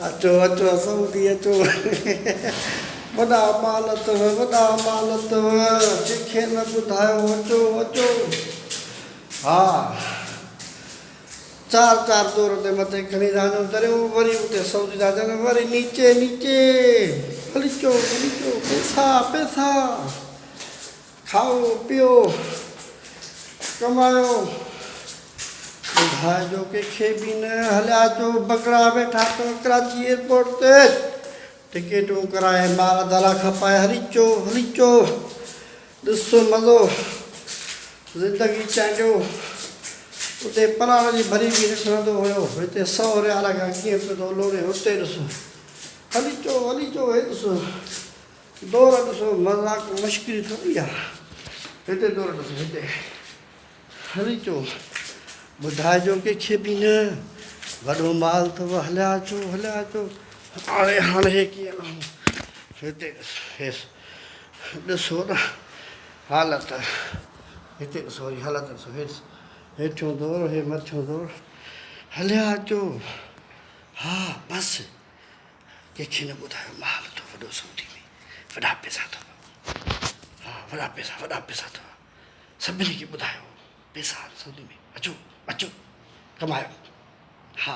اچو اچو سعودي اچو وڏا مال اٿو وڏا مال اٿو ڪنهن کي نه ٻڌايو اچو اچو ها چار چار دور تي مٿي کڻي ٿا وڃون دريو وري اتي سعودي ٿا اچن وري نيچي نيچي هلي چو هلي چو پيسا پيسا کائو پيو ڪمايو ٻڌائجو ڪنهن کي به نه هليا اچو بگڙا ويٺا اٿو ڪراچي ايئرپورٽ تي ٽڪيٽون ڪرائي مال دالا کپائي هلي اچو هلي اچو ڏسو مزو زندگي چانڊيو اتي پلاڻ جي ڀري به نه کڻندو هيو هتي سو ريال کان ڪيئن پيو ٿو لوڙي هتي ڏسو هلي اچو هلي اچو هي ڏسو دور ڏسو مذاق مشڪري ٿوري آ هتي دور ڏسو هتي هلي اچو ٻڌائجو ڪنهن کي به نه وڏو مال اٿو هليا اچو هليا اچو هاڻي هاڻي هي ڪيئن هتي ڏس ڏسو نه حالت هتي ڏسو وري حالت ڏسو هي هيٺيون دور هي مٿيون دور هليا اچو ها بس ڪنهن کي نه ٻڌايو مال اٿو وڏو سعودي ۾ وڏا پيسا اٿو ها وڏا پيسا وڏا پيسا اٿو سڀني کي ٻڌايو پيسا آهن سعودي ۾ اچو اچو ڪمايو ها.